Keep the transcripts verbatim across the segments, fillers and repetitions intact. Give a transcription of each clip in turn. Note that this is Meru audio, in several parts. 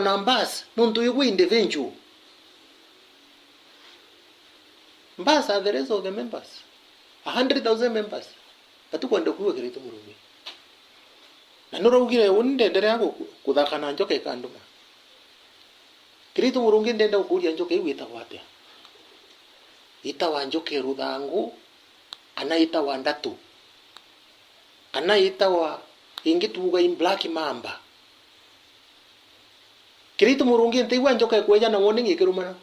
Na mbas, nontu igwe individual. Mbas are the rest of the members. A hundred thousand members. Batikwenda kuigua Kiraitu Murungi. Na nuraugire, uni ndenderea ku-, kuthaka na njoka ikanduma. Kiraitu Murungi, ndenda gukuria njoka iu itagwa atia? Itawa njoka ya ruthangu, kana itawa ndatu, kana itawa ingi tuuga i black mamba? Kiraitu Murungi, ntiigua njoka ikweja na warning ikirumana.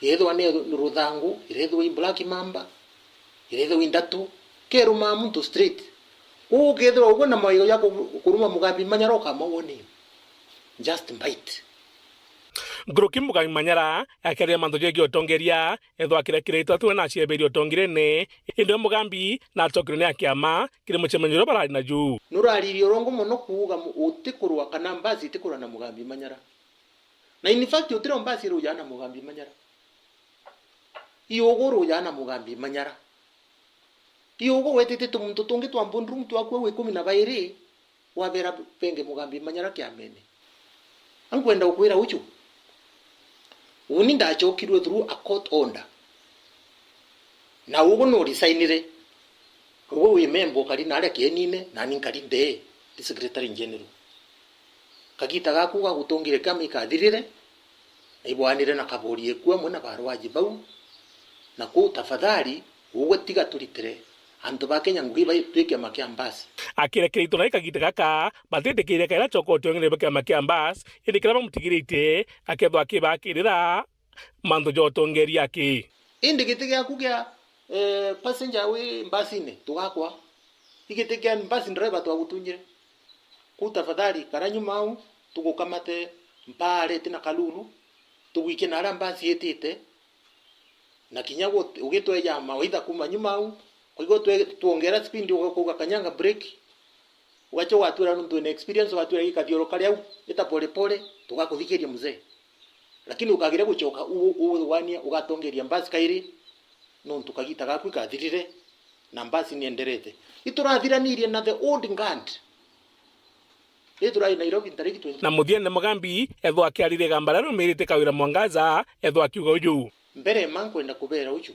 Yethwa ni ruthangu, irethwa i black mamba, irethwa i ndatu, kerumaa muntu straight. Kwou ukethirwa ugwe na mawaigo ja ku-, kuruma Mugambi Manyara, ukama warning. Just bite. Nkuruki Mugambi Manyara akiaria mantu jegie utongeria, ethwa akiria Kiraitu atiwe na acieberia utongeriene, indi we Mugambi na acokirwe ni akiama kiri mucemanio juria barari naju. Nuraririe urongo mono kuuga mu-, utikurwa kana mbasi itikurwa na Mugambi Manyara. Na in fact, utiro mbasi irujaa na Mugambi Manyara. Iugu urujaa na Mugambi Manyara. Iugu wetite tumuntu tungi twa boardroom twaku au ikumi na bairi, wabera benge Mugambi Manyara kiamene. Ankwenda gukwira uju. Uni ndachokirwe through a court order. Na ugu no resignire. Ugu wi member ukari naria kienine, nani nkari ndee, ndi secretary general. Kagita gaku ga gutongire kiama ikathirire, na ibwanire na kabori eku amwe na barwaji bau, na kuu tafadhali, ugwe tiga turitire antu ba Kenya ngugi ba-, twi kiama kia mbasi. Akiria Kiraitu nai kagita gaka, batitikiria kaira acoka utongeria bwa kiama kia mbasi, indi kiria bamutigirite, akethwa akibakirira mantu ja utongeria aki. Indi giti giaku gia, eh, passenger wi mbasine, tugakwa. I giti kia mbasi driver twagutunyire. Kuu tafadhali, kara nyuma au, tugukamate mpaarite na kalulu, tugwikie na aria mbasi itite, na kinya gu-, ugitweja mawaitha kuuma nyuma au, kwaigua twe-, twongera speed, uga-, ukauga, "Kanyanga brake," ugacha ugatwira, nontu wina experience, ugatwira, "Gikathiuruka riu, ita pole pole, tugakuthikiria mzee." Lakini ukageria guchoka u-, u-, uthugania, ugatongeria mbasi kairi, nontu kagita gaku ikathirire, na mbasi nienderete. Iturathiranirie na the old guard. Ri turari Nairobi ntariki twenty. Na muthiene Mugambi ethwa akiaririe igamba riria riumirite Kawira Mwangaza, ethwa akiuga uju. Mbere ma nkwenda kubera uju.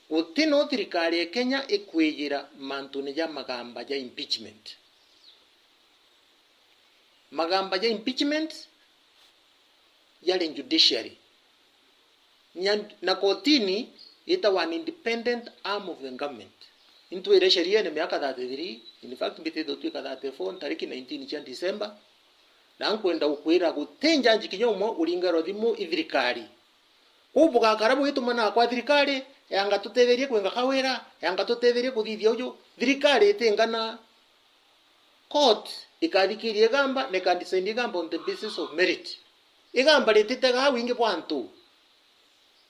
Guti no thirikari ya Kenya ikwijira mantune ja magamba ja impeachment. Magamba ja impeachment jari judiciary. Nya-, na kotini itagwa an independent arm of the government. Intwire sheriene miaka thirty-three, in fact, mbitite gutwika thirty-four ntariki nineteen cia December, na nkwenda gukwira guti njanji kinya umwe uringarwa thimu i thirikari. Kuu bugakara bugitumanaga kwa thirikari, yanga tutetherie kwenga kawira, yanga tutetherie kuthithia uju, thirikari itingana. Court ikathikiria igamba na ikadisaini igamba on the basis of merit. Igamba rititega wingi bwa antu.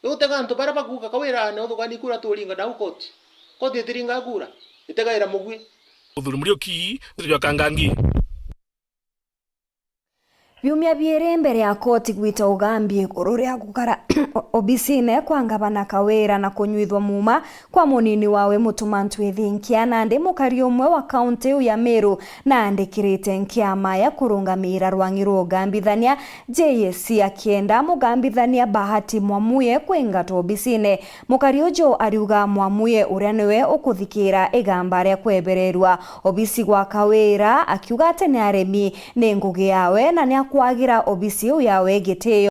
Riu utega antu baria bakuuga kawira na uthugani kura turinga nau court. Court itiringa kura, itegaira mugwi. Uthuri Muriuki, ndeto jwa Kangangi. Biumia biiri mbere ya koti gwita ugambi iguru ria gukara obisine kwa ngavana Kawira na kunyuithwa muuma kwa munini wawe Mutuma Ntwithinkia, nandi mukari umwe wa kaunti iu ya Meru naandikirite nkiama ya kurungamiira rwang'i rwa ugambithania J S C akienda mugambithania Bahati Mwamuye kwingatwa obisine. Mukari uju ariuga Mwamuye uria niwe ukuthikiira igamba ria kwebererua obisi gwa Kawira, akiuga ati ni aremi ni ngugi yawe na ni akwagira obisi iu yawe gitio.